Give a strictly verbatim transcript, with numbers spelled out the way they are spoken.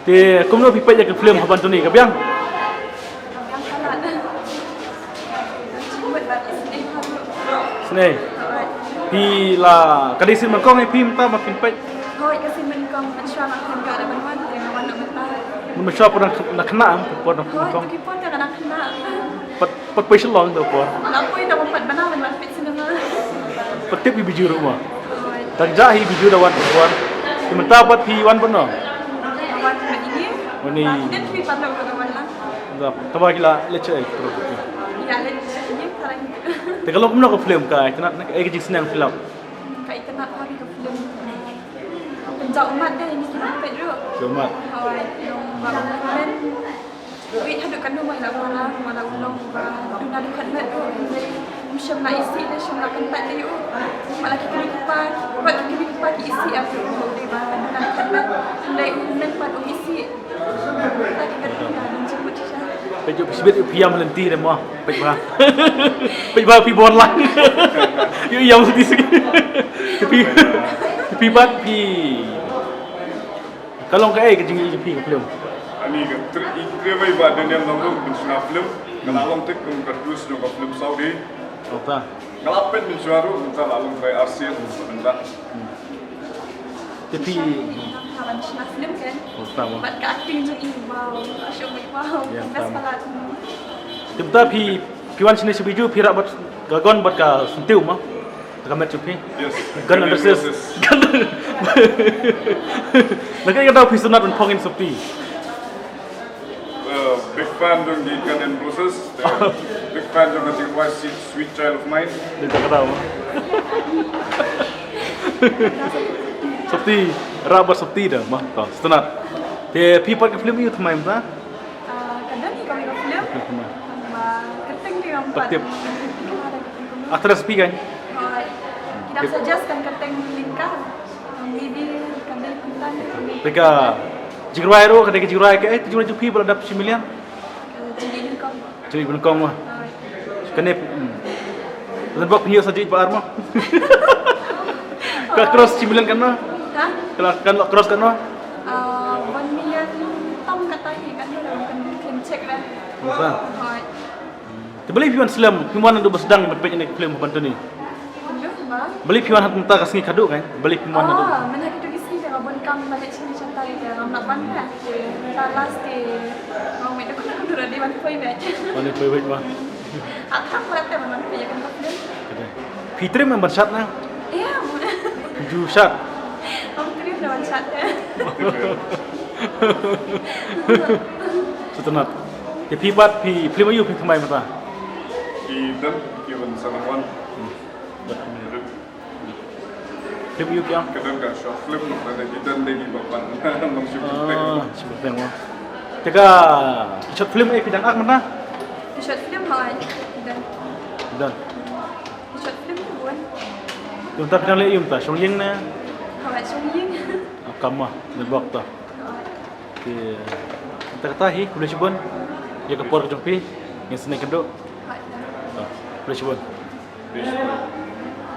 Te kumno phi peit ïa ka film Haban Tuni, ka biang? Snei. Phi la, ka dei sien nyngkong ïa phi mynta ba phin peit? Hooid, ka sien nyngkong, mynshuwa nga khlem ïoh ruh ban wan, te nga wan ruh mynta. Mynshuwa phi dang khynnah, em? Phi por dang khynnah. Hooid, tu ki por te nga dang khynnah. Pat, pat poi Shillong te por. Nga poi te pat bana ban wan peit cinema. Pat tip hi Biju ruh mo. Hooid. Dang jah hi Biju da wan te por. Te mynta pat phi wan bad no? Nga wan bad ine. Wan ine. Nga dang phi pat ruh nga wan lang. Tang ba ki la leit sha ei, ki para ki. Ïa leit sha ei, para ki. Te ka long kumno ka film, ka itynnad ne, kaei ka jingsneng phi lap? Ka itynnad ha ka film. Pynjah ummat de ine ki nongpeit ruh. Jah ummat. Hooid, long ba u hynmen. Wait haduh katno mo ïa la para, mo la u long ba duna dkhot met ruh, hynrei um shym la isih ne shym la kyntait ïa u. Mo la ki kmie ki kpa, pat ki kmie ki kpa ki isih ïa u, dei ba duna dkhot met. Hynrei u hynmen pat um isih. Peit ju phi sbit, phi ïam lynti de mo. Peit ba. Peit ba phi bor lang. Ïoh ïam lynti seh. Phi, phi pat phi. Ka long kaei ka jingïohi jong phi ka film? Ani ka tri, i tri wei ba Daniel Nongrum pynshna film. Ka la long thik kum ka twist jong ka film Saudi. Ota. Nga la peit mynshuwa ruh, mynta la long bai arsien mynta. Te phi. Nga ban shna film kan. Ota mo. Bad ka acting jong i, wow, ka shoh mo, wow. Ïa, best pala. Te mynta phi, phi wan shane sha Biju, phi rah bad ka Gun bad ka Syntiew mo? Ka met jong phi? Yes. Gun and Roses. Gun. Na kaei ka daw phi sngewtynnat ban phong ïa u Sopti? Uh, big fan jong ki Gun and Roses. Big fan jong ka jingrwai Sweet, Sweet Child of Mine. Dei ka daw. Sopti, rah bad Sopti da, mo, to, sngewtynnat. Te phi pat ka film aïu thymmai mynta? Ah, ka don hi kawei ka film. Ka film. Tang ba kyrteng te ngam pat tip. Actress phi kan? Hooid. Ki dang suggest kan kyrteng Linka. Maybe kan dei kumta ne. Te ka jingrwai ruh, ka dei ka jingrwai kaei, ka jingrwai jong phi ba la dap shi million? Eh, Jingïeit Nyngkong. Jingïeit Nyngkong mo. Hooid. Kane, hmm. Zan bok pynïoh sa jingïeit ba ar mo. Ka cross shi million katno? Ha? Ka la, kan la cross katno? Ah, one million tam kata hi, kan ïoh kan, kan check dah. Ba. Hooid. Te balei phi wan slem, phi wan naduh ba sdang ban peit ïa kane ka film Haban Tuni? Kumno ba? Balei phi wan ha mynta ka sngi khatduh kan? Balei phi wan naduh? Ah, mynta kito ki sngi te nga bun kam ba leit shane shatai te ngam lah wan ka. Te mynta last te nga mut da kumno kumno ruh dei ban poi beit. Ban poi beit ba. Nga thrang ba te ban poi ïa kane ka film. Phi triem em ban shad na? Ïa. Phi ju shad? Ngam triem da ban shad te. Sngewtynnat. Te phi pat, phi film aïu phi thymmai mynta? Ki don, ki wan sa nang wan. Film aïu ki ong? Ka don ka short film, lada ki don de ki ba pan. Nang shim ki peng. Ah, shim ki peng mo. Te ka short film eh phi dang act mynta? Ki short film hooid, ki don. Ki don. Ki short film ki bun. Te mynta phi dang leh aïu mynta? Shong ïing ne? Hooid, shong ïing. Ah, kam mo, network to. Hooid. Te mynta kata hi, khublei shibun ïa ka por ka jong phi. Ngin sa ïakynduh. Hooid. To, khublei shibun.